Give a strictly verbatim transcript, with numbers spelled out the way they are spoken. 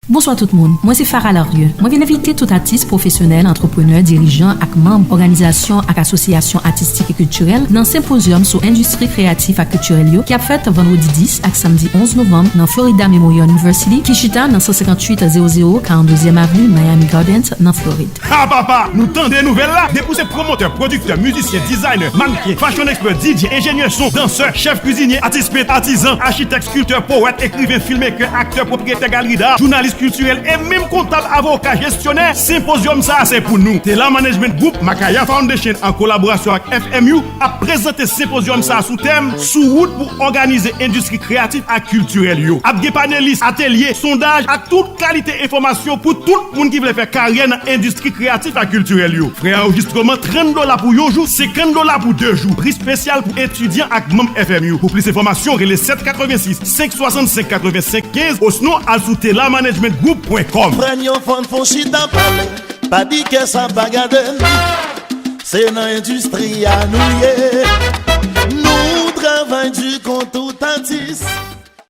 Bonswa tout moun, mwen se Farah Larieux. Mwen vin envite tout atis, pwofesyonèl, antreprenè, dirijan ak manm òganizasyon ak asosyasyon atistik e kiltirèl nan senpozyòm sou endistri kreyatif ak kiltirèl yo ki ap fèt vandredi dis ak samdi onz novanm nan Florida Memorial University ki chita nan san senkantuit zewo zewo karanndezyèm Avni Miami Gardens nan Florid. Ha papa, nou tande nouvèl la! Depi w se pwomotè, pwodiktè, mizisyen, dizayner, mannken, fashion expert, D J, enjenyè son, dansè, chèf kwizinye, atis pent, atizan, achitèk, skiltè, powèt, ekriven, filmmaker, aktè, pwopriyetè galri d'art, jounalis kiltirèl e menm kontab, avoka, jesyonè, senpozyòm sa a se pou nou. Tela Management Group, Makaya Foundation an kolaborasyon ak F M U ap prezante senpozyòm sa a sou tèm Sou wout pou òganize endistri kreyatif ak kiltirèl yo. Ap gen panelis, atelye, sondaj ak tout kalite enfòmasyon pou tout moun ki vle fè karyè nan endistri kreyatif ak kiltirèl yo. Frè anrejistreman trant dola pou yon jou, senkant dola pou de jou. Pri espesyal pou etidyan ak manm F M U. Pou plis enfòmasyon, rele sèt katrevensis, senk swasannsenk, katrevensenk kenz osnon al sou tela management group pwen kòm. Pran yon fòn, fon chita pale, pa di kè sa pa gade n. Se nan endistri a nou ye. Nou travay di kontou.